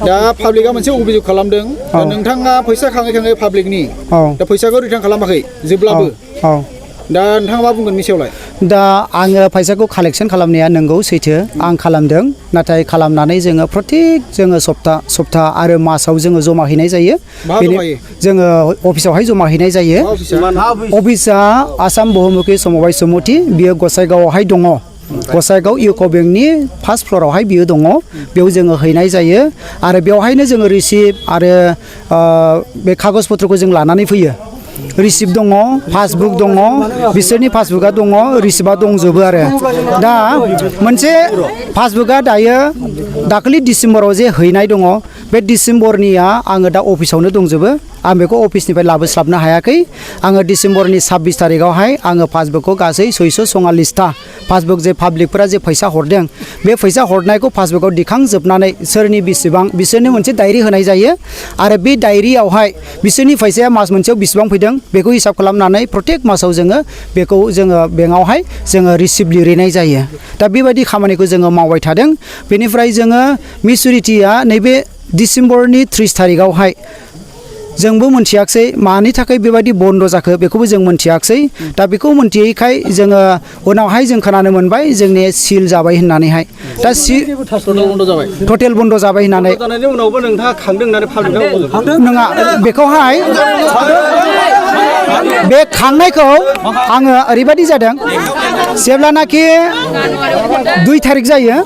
दा पाब्लिकआ मोनसे अभियोग खालामदों नोंथाङा फैसा खाङै पाब्लिकनि दा फैसाखौ रिटार्न खालामाखै जेब्लाबो दा नोंथाङा मा बुंगोन मिसेयावलाय दा आङो फैसाखौ कालेक्सन खालामनाया नंगौ सैथो आं खालामदों नाथाय खालामनानै जोङो प्रत्येक जोङो सप्ता आरो मासाव जोङो जमा हैनाय जायो जोङो अफिसावहाय जमा हैनाय जायो अफिसा आसाम बहुमुखि समबाय समिति बियो गसाइगावआवहाय दङ गसाइगाव इउक' बेंकनि फार्स्ट फ्ल'रावहाय बियो दङ बेयाव जोङो हैनाय जायो आरो बेवहायनो जोङो रिसिप्ट आरो बे कागज पत्रखौ जों लानानै फैयो रिसिप्ट दङ पासबुक दङ बिसोरनि पासबुकआ दङ रिसिप्टआ दंजोबो आरो दा मोनसे पासबुकआ दायो दाखालि डिसेम्बराव जे हैनाय दङ बे डिसेम्बरनिया आङो दा अफिसावनो दंजोबो आं बेखौ अफिसनिफ्राय लाबोस्लाबनो हायाखै आङो डिसेम्बरनि 26 तारिखआवहाय आङो पासबुकखौ गासै 644टा पासबुक जे पाब्लिकफोरा जे फैसा हरदों बे फैसा हरनायखौ पासबुकआव दिखांजोबनानै सोरनि बेसेबां बिसोरनो मोनसे डायरि होनाय जायो आरो बे डायरियावहाय बिसोरनि फैसाया मास मोनसेयाव बेसेबां फैदों बेखौ हिसाब खालामनानै प्रत्येक मासाव जोङो बेखौ जोङो बेंकआवहाय जोङो रिसिप्ट लिरहैनाय जायो दा बेबायदि खामानिखौ जोङो मावबाय थादों बेनिफ्राय जोङो मेचुरिटिया नैबे डिसेम्बरनि 30 तारिखआवहाय जोंबो मोनथियाखै मानि थाखाय बेबायदि बन्द जाखो बेखौबो जों मोनथियाखै दा बेखौ मोनथियैखाय जोङो उनावहाय जों खोनानो मोनबाय जोंनि सिल जाबाय होननानैहाय दा टटेल बन्द जाबाय होननानै उनावबो नोंथाङा खांदों होननानै पाब्लिकआव नङा बेखौहाय बे खांनायखौ आङो ओरैबायदि जादों जेब्लानाखि 2 तारिख जायो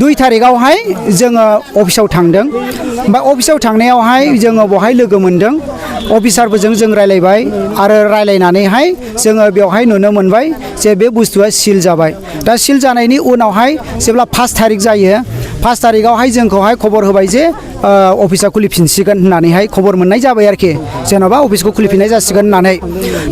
2 तारिखआवहाय जोङो अफिसाव थांदों ओमफ्राय अफिसाव थांनायावहाय जोङो बहाय लोगो मोनदों अफिसारफोरजों जों रायलायबाय आरो रायलायनानैहाय जोङो बेवहाय नुनो मोनबाय जे बे बुस्थुआ सिल जाबाय दा सिल जानायनि उनावहाय जेब्ला 5 तारिख जायो 5 तारिखआवहाय जोंखौहाय खबर होबाय जे अफिसा खुलिफिनसिगोन होननानैहाय खबर मोननाय जाबाय आरोखि जेन'बा अफिसखौ खुलिफिननाय जासिगोन होननानै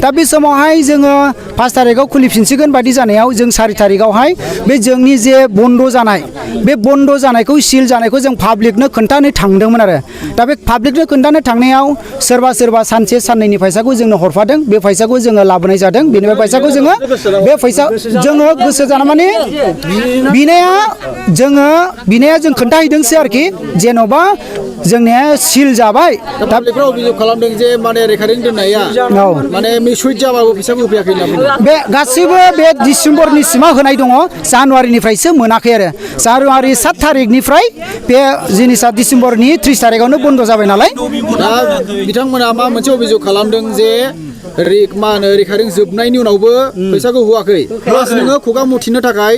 दा बे समावहाय जोङो 5 तारिखआव खुलिफिनसिगोन बायदि जानायाव जों 4 तारिखआवहाय बे जोंनि जे बन्द जानाय बे बन्द जानायखौ सिल जानायखौ जों पाब्लिकनो खोन्थानो थांदोंमोन आरो दा बे पाब्लिकनो खोन्थानो थांनायाव सोरबा सानसे साननैनि फैसाखौ जोंनो हरफादों बे फैसाखौ जोङो लाबोनाय जादों बेनिफ्राय फैसाखौ जोङो बे फैसा जोङो गोसो जाना माने बिनाया जों खोन्थाहैदोंसो आरोखि जेन'बा जोंनिया सिल जाबाय दा बेफोराव अभियोग खालामदों जे माने रेकर्डिं दोननाया माने मिसुइट जाबाबो फैसाबो होफैयाखै होनना बे गासैबो बे डिसेम्बरनि सिमा होनाय दङ जानुवारिनिफ्रायसो मोनाखै आरो जानुवारि 7 तारिखनिफ्राय बे जिनिसा डिसेम्बरनि 30 तारिखआवनो बन्द जाबाय नालाय दा बिथांमोना मा मोनसे अभियोग खालामदों जे मा होनो रेकर्डिं जोबनायनि उनावबो फैसाखौ होआखै प्लास नोङो खुगा मुथिनो थाखाय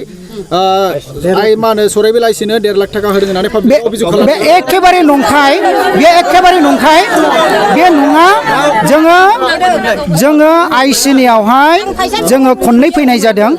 मा होनो सराइबेल आइसिनो 1.5 लाख थाखा होदों होननानै अभियोग खालामदों बे एखेबारे नंखाय बे नङा जोङो आइसिनियावहाय जोङो खननै फैनाय जादों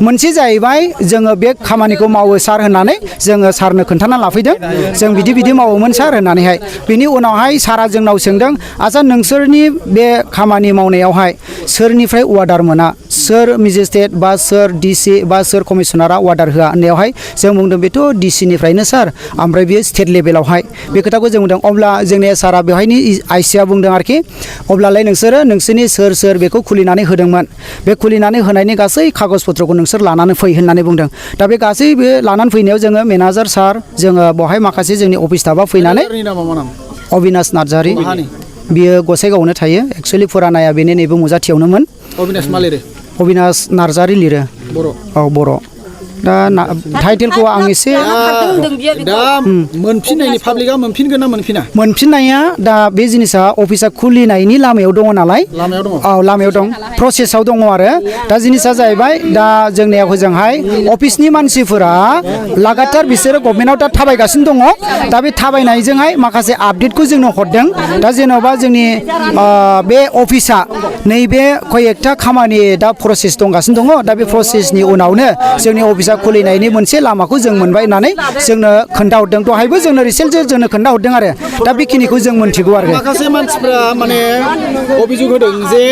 मोनसे जाहैबाय जोङो बे खामानिखौ मावो सार होननानै जोङो सारनो खोन्थाना लाफैदों जों बिदि मावोमोन सार होननानैहाय बिनि उनावहाय सारा जोंनाव सोंदों आच्छा नोंसोरनि बे खामानि मावनायावहाय सोरनिफ्राय अर्डार मोना सोर मेजिस्ट्रेट बा सोर डिसि बा सोर कमिसनारा अर्डार होआ होननायावहाय जों बुंदों बेथ' डिसिनिफ्रायनो सार ओमफ्राय बेयो स्टेट लेभेलावहाय बे खोथाखौ जों बुंदों अब्ला जोंनि सारा बेवहायनि आइसिया बुंदों आरोखि अब्लालाय नोंसोरनि सोर बेखौ खुलिनानै होदोंमोन बे खुलिनानै होनायनि गासै कागज पत्रखौ नोंसोर लानानै फै होननानै बुंदों दा बे गासैबो लानानै फैनायाव जोङो मेनेजार सार जोङो बेवहाय माखासे जोंनि अफिस स्टाफआ फैनानै अबिनाश नार्जारि बियो गसाइगावआवनो थायो एक्सुवेलि फुरानाया बेनि नैबे मुजाथियावनोमोन अबिनाश नार्जारि लिरो बर' दा टाइटेलखौ आं एसे दा मोनफिननायनि पाब्लिकआ मोनफिनगोन ना मोनफिननाया दा बे जिनिसा अफिसा खुलिनायनि लामायाव दङ नालाय लामायाव दं प्रसेसआव दङ आरो दा जिनिसा जाहैबाय दा जोंनिया हजोंहाय अफिसनि मानसिफोरा लागातार बिसोरो गभर्नमेन्टआव दा थाबायगासिनो दङ दा बे थाबायनायजोंहाय माखासे आपडेटखौ जोंनो हरदों दा जेन'बा जोंनि बे अफिसा नैबे कयेकथा खामानि दा प्रसेस दंगासिनो दङ दा बे प्रसेसनि उनावनो जोंनि अफिसा खुलिनायनि मोनसे लामाखौ जों मोनबाय होननानै जोंनो खोन्थाहरदों दहायबो जोंनो रिसेल्टजों जोंनो खोन्थाहरदों आरो दा बेखिनिखौ जों मोनथिगौ आरो माखासे मानसिफ्रा माने अभियोग होदों जे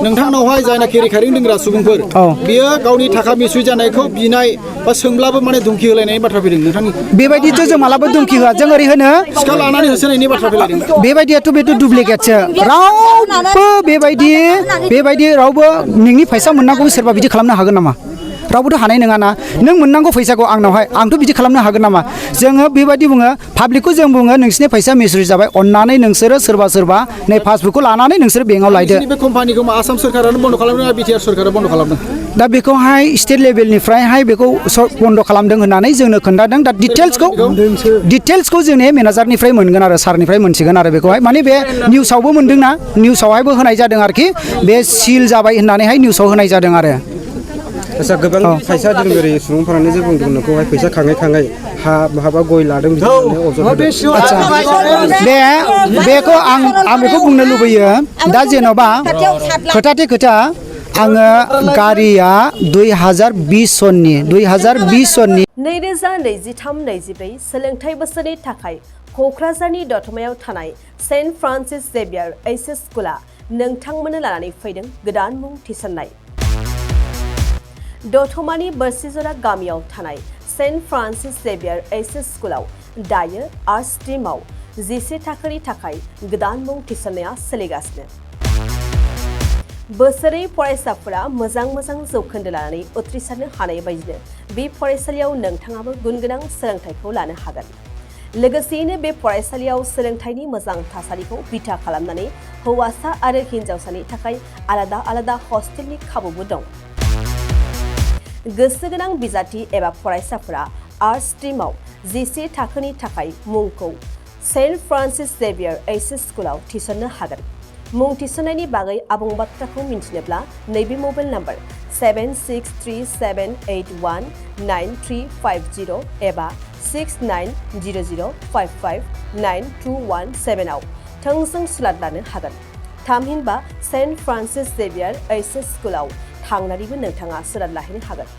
नोंथांनावहाय जायनाखि रेकर्डिं दोनग्रा सुबुंफोर बियो गावनि थाखा मिसुइट जानायखौ बिनाय बा सोंब्लाबो माने धुमखि होलायनायनि बाथ्रा फैदों नोंथांनि बेबायदिथ' जों मालाबा धुमखि होआ जों ओरै होनो सिखा लानानै होसोनायनि बाथ्रा फैलायदों बेबायदियाथ' बेथ' दुप्लिकेटसो रावबो बेबायदि रावबो नोंनि फैसा मोननांगौ सोरबा बिदि खालामनो हागोन नामा रावबोथ' हानाय नङाना नों मोननांगौ फैसाखौ आंनावहाय आंथ' बिदि खालामनो हागोन नामा जोङो बेबायदि बुङो पाब्लिकखौ जों बुङो नोंसिनि फैसा मिसइउज जाबाय अननानै नोंसोरो सोरबा नै पासबुकखौ लानानै नोंसोरो बेंकआव लायदो बे कम्पानिखौ आसाम सरकारानो बन्द' खालामदों बिटिआर सरकारा बन्द' खालामदों दा बेखौहाय स्टेट लेभेलनिफ्रायहाय बेखौ बन्द' खालामदों होननानै जोंनो खोन्थादों दा डिटेल्सखौ जोंनि मेनेजारनिफ्राय मोनगोन आरो सारनिफ्राय मोनसिगोन आरो बेखौहाय माने बे निउसावबो मोनदोंना निउसावहायबो होनाय जादों आरोखि बे सिल जाबाय होननानैहाय निउसाव होनाय जादों आरो आच्छा गोबां फैसा दोनगिरि सुबुंफोरानो जे बुंदों नोंखौहाय फैसा खाङै हा बहाबा गय लादों बेखौ आं बेखौ बुंनो लुबैयो दा जेन'बा खोथा आङो गारिया 2020 सननि 2023-24 सोलोंथाइ बोसोरनि थाखाय क'क्राझारनि दतमायाव थानाय सेन्ट फ्रान्सिस जेभियार एइचएस स्कुला नोंथांमोननो लानानै फैदों गोदान मुं थिसननाय दतमानि बोरसिजरा गामियाव थानाय सेन्ट फ्रान्सिस जेभियार एइचएस स्कुलाव दायो आर्ट्स स्ट्रिमाव 11 थाखोनि थाखाय गोदान मुं थिसननाया सोलिगासिनो बोसोरै फरायसाफोरा मोजां जौखोन्दो लानानै उथ्रिसारनो हानाय बायदिनो बे फरायसालियाव नोंथाङाबो गुनगोनां सोलोंथाइखौ लानो हागोन लोगोसेयैनो बे फरायसालियाव सोलोंथाइनि मोजां थासारिखौ बिथा खालामनानै हौवासा आरो हिन्जावसानि थाखाय आलादा हस्टेलनि खाबुबो दं गोसो गोनां बिजाथि एबा फरायसाफोरा आर्ट्स स्ट्रिमाव 11 थाखोनि थाखाय मुंखौ सेन्ट फ्रान्सिस जेभियार एइचएस स्कुलाव थिसननो हागोन मुं थिसननायनि बागै आबुं बाथ्राखौ मिन्थिनोब्ला नैबे मबाइल नाम्बार 7637819350 एबा 6900559217 आव थोंजों सुलाद लानो हागोन थामहिनबा सेन्ट फ्रान्सिस जेभियार एइचएस स्कुलाव थांनानैबो नोंथाङा सुलाद लाहैनो हागोन